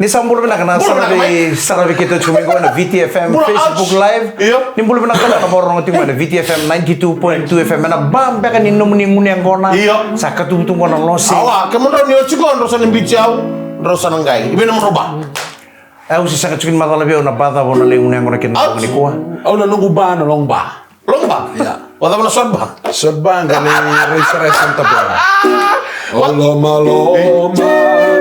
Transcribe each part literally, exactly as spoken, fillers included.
Ni sa bula vinaka na saravi, saravi keitou tiko mai qo ena V T F M Facebook Live. Ni bula vinaka na vakarorogo tiko mai na V T F M ninety-two point two F M, ena ba beka ni nomuni gunu yaqona. Sa katubutubu qo na lose. Awa, kemudrau ni oti qo drau sa na biuti au, drau sa na qai. I vei na nomudrau ba? Au se sega tiko ni macala vei au na ba cava au na lai gunu yaqona kina nikua. Au na noqu ba na long ba. Long ba? Ia. O cava na short ba? Short ba ga ni race race on table. O lomaloma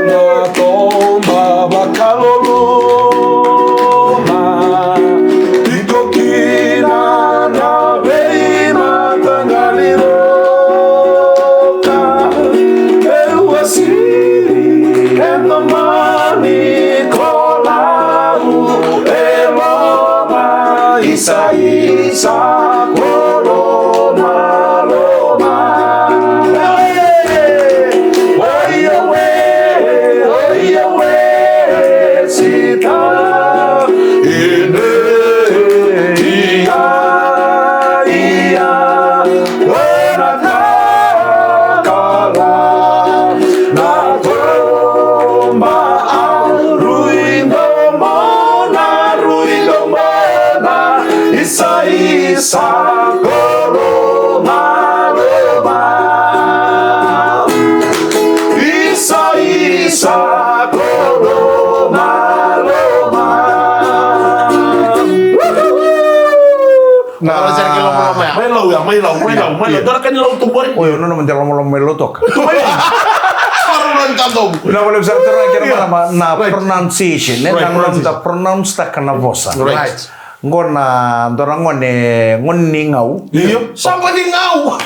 na toba vakaloloma. Tiko kina na veimataqali roka. E uasiri e na mani kolau e loma. Isa, isa, ko loma, loma. Oia we, oia we, sita. Ine, ia, ia, ena kakala. Na toba a rui domona, rui domona. Isa, isa, ko loma, loma. Isa, isa, ko loma, loma. Na mai lau ya, mai lau, mai lau, mai lau. Dua na ka ni lau tu qori. Oi, o nona mada lomalomo mai lau toka. Tu mai. Faru na ka dou. Na vale sa tara kena marama na pronunciation, ne? Na nona da pronounce taka na vosa. Right. Qo na dua na gone, gone ni Gau. Io, sa gone ni Gau.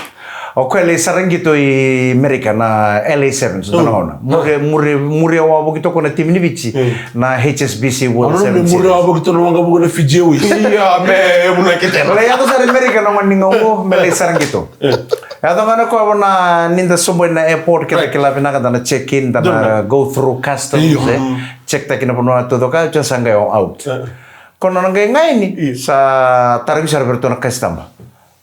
O koya lai sara qito i Amerika na L A Sevens, dua na gauna. Muria, muria, muria wavoki toka na timi ni Viti na H S B C World Sevens. Muria wavoki toka na waqavuka na Fiji Airways. Ia, me, e vuna kete. Lai yaco sara i Amerika na gone ni Gau qo, me lai sara qito. Yaco ga na koya vona ni da sobu ena airport, keda kila vinaka da na check in, da na go through customs, e. Check taki na vanua tu toka, sa qai out. Ko nona qai qai ni sa tarogi sara vei ratou na kasitama.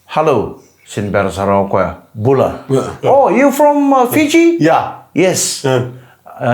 Hello, sini bera sara o koya. Bula. Oh, you from uh, Fiji? Yeah. Yes. Uh,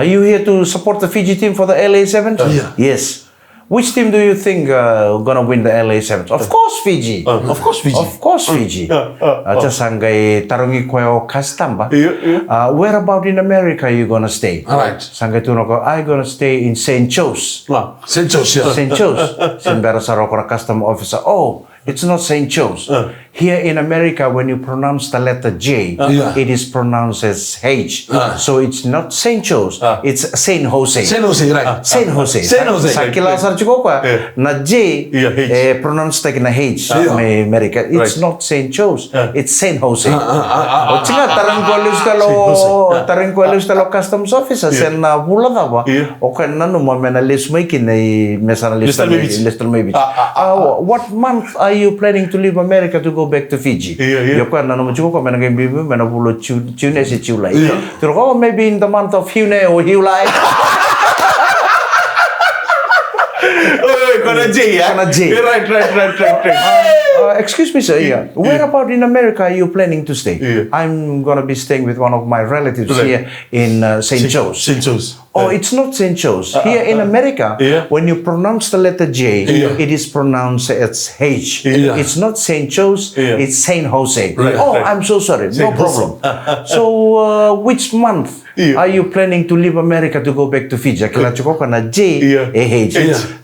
you here to support the Fiji team for the L A Sevens? Uh, yeah. Yes. Which team do you think uh, gonna win the L A Sevens? Of course, Fiji. Uh, of course, Fiji. Of course, Fiji. Uh, uh, uh, sa qai tarogi koya o kasitama. Yeah, yeah. Uh, where about in America you gonna stay? All right. Sa qai tukuna o koya, I gonna stay in Saint Joe's. Saint Joe's, yeah. Saint Joe's. Sini bera sara o koya na custom officer. Oh, it's not Saint Joe's. Uh. Here in America, when you pronounce the letter J, uh, yeah, it is pronounced as H. Uh. So it's not Saint Joe's, uh, it's Saint Jose. Saint Jose, right. Saint Jose. Saint Jose. Sa kila sara tiko o koya na J, yeah, H, e pronounce taki na H, yeah, mai America. It's not Saint Joe's, yeah, it's Saint Jose. Uh, uh, uh, uh, o tiko ga tarogi koya lesu tale o, tarogi koya lesu tale o customs officer, se na vula cava o koya nanuma me na lesu mai kina, me sa na lesu tale mai Viti. Ah, what month are you planning to leave America to go back to Fiji? Io, io. Io, koya nanuma tiko o koya me na qai biubiu me na vula o June, June se July. Io. Tukuna o koya, oh, maybe in the month of June or July. Oi, oi, ko na J, eh? Ko na J. Right, right, right, right, right. Uh, excuse me, sir. Yeah. Where about in America are you planning to stay? Yeah. I'm gonna be staying with one of my relatives here in uh, Saint Joe's. Saint Joe's. Oh, it's not Saint Joe's. Here in America, when you pronounce the letter J, it is pronounced as H. It's not Saint Joe's, it's Saint Jose. Right, oh, right. I'm so sorry. No problem. So, uh, which month are you planning to leave America to go back to Fiji? Kila tiko o koya na J, A H.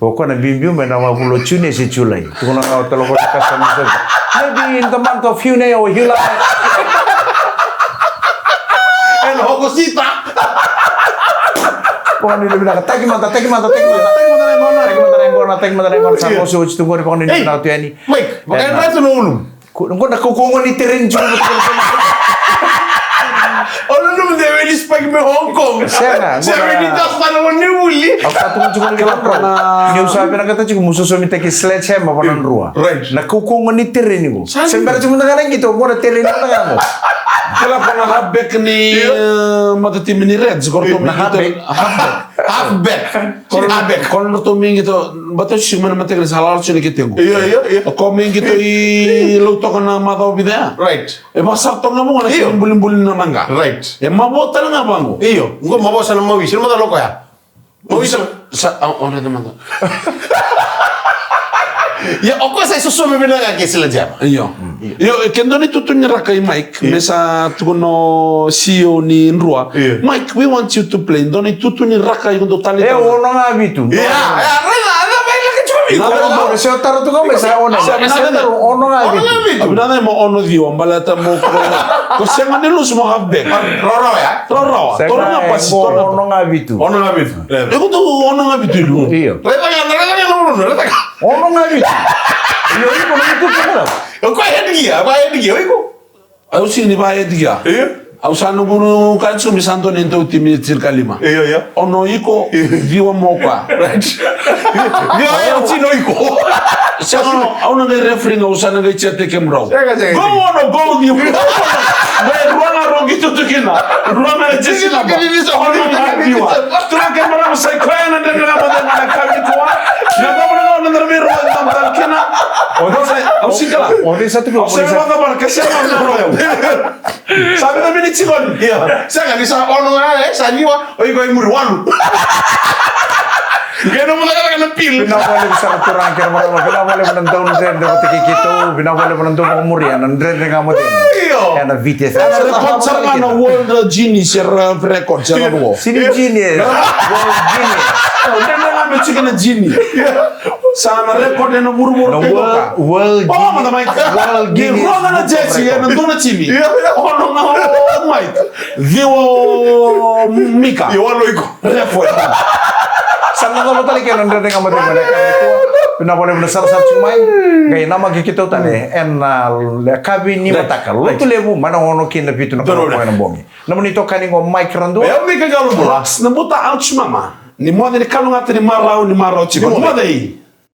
O koya na biubiu me na vula o June se July. Tukuna ga o tale o koya na customs officer. Maybe in the month of June or July. Ena hoko sita. Vakanuinui vinaka, taki mada, taki mada, taki mada. Taki mada na yaqona, taki mada na yaqona, taki mada na yaqona. Sa lose oti tu qori, vakanuinui vinaka tu yani. Mike, e raica na ulu. Qo na kaukauwa ni tereni tiko. Olu nanuma de veni spike me Hong Kong. Sega, sega, ni tasa na vuni vuli. Au sa tukuna tiko ni kila drau. Niu sa vinakata tiko meu sosomitaki sledgehammer vaka na drua. Right. Na kaukauwa ni tereni qo. Se bera tiko mada ga na qito, qo na tereni mada ga qo. Kila ko na halfback ni, eh, matatimi ni Reds, ko na halfback. Halfback. Halfback. Ko na halfback. Ko na ratou mai qito, bata siu mai na mataka ni sa lala tiko ni ketequ. Io, io, io. Ko mai qito i Lautoka na macawa vica ya. Right. E vakasara toka ga vaqo na kena bulibuli na naqa. Right. E mavoa tale ga vaqo. Io, qo mavoa sa na mawi, sina macala o koya. Mawi sa. Sa, o, o, raica mada. Ia, o koya sa isosome vinaka ke sila jama. Io. Io, ke dua na itutu ni raka i Mike, me sa tukuna o C E O ni Drua. Io. Mike, we want you to play. Dua na itutu ni raka iko dau tale. E, ono ga vitu. Ia, ia, raica, raica, mai laka tiko vei iko. Na, na, na, se o taro tu ga mai sa ono. Sa, sa, ono ga vitu. Ono ga vitu. Au vinakata mo ono ciwa, baleta mo ko, ko sega ni lusu mo halfback. Rawarawa ya? Rawarawa. Sega, toro ga pasi, toro ga. Ono ga vitu. Ono ga vitu. E. Iko tu ono ga vitu i lu. Io. Raica ga, raica ga, raica ga. Ono ga vitu. Io, iko na itutu ga. O koya head gear, va head gear, o iko. Au sini va head gear. Io. Au sa noqu ka tiko me sa dua na dau timi tirikalima. Io, io. Ono iko, ciwa mo koya. Right. Io, io, au tino iko. Sa ono, au na qai referee ga, au sa na qai cheer teke mrau. Sega, sega, sega. Go ono, go ciwa. Qai rua ga rogi tutu kina. Rua ga jesi naba. Ono ga ciwa. Turaga kei na marama, sa i koya na Dredre Ga Mo Cegu ena yakavi nikua. Na cava na gauna na vei rua na cava kina. Au sa, au sa kila. Au sa vaka mara, ka sa vaka mara. Sa vica miniti qo ni. Ia. Sega, ni sa ono ga, e, sa ciwa, o iko e muri walu. Qai nomu cakacaka na pil. Vinaka vakalevu sara turaga kei na marama, vinaka vakalevu na dau dredre vata kei keitou, vinaka vakalevu na dau vakamuria na Dredre Ga Mo Cegu. Io. Ena Viti F M. Ena record sara ga na World Guinness, era record sara ga. Sini Guinness. World Guinness. O, dredre ga me tiko na Guinness. Sa na record ena vuravura. Na World, World Guinness. World Guinness. Ni rua ga na jersey ena dua na timi. Io, io. Ono ga o Mike. Ciwa o Mika. Io, walu iko. Record. Sa na cava tale kina na Dredre Ga Mo Cegu ena yakavi nikua. Vinaka vakalevu na sarasara tiko mai. Qai namaki keitou tale ena, ah, yakavi ni mataka. Lotu levu mai na ono ki na vitu na koro ena bogi. Nomuni itokani qo Mike Radua. Io, Mika Qalobula. Laks Nabuta, ouch mama. Ni moce ni kalougata, ni marau, ni marau tiko. Ni moce. Ni moce.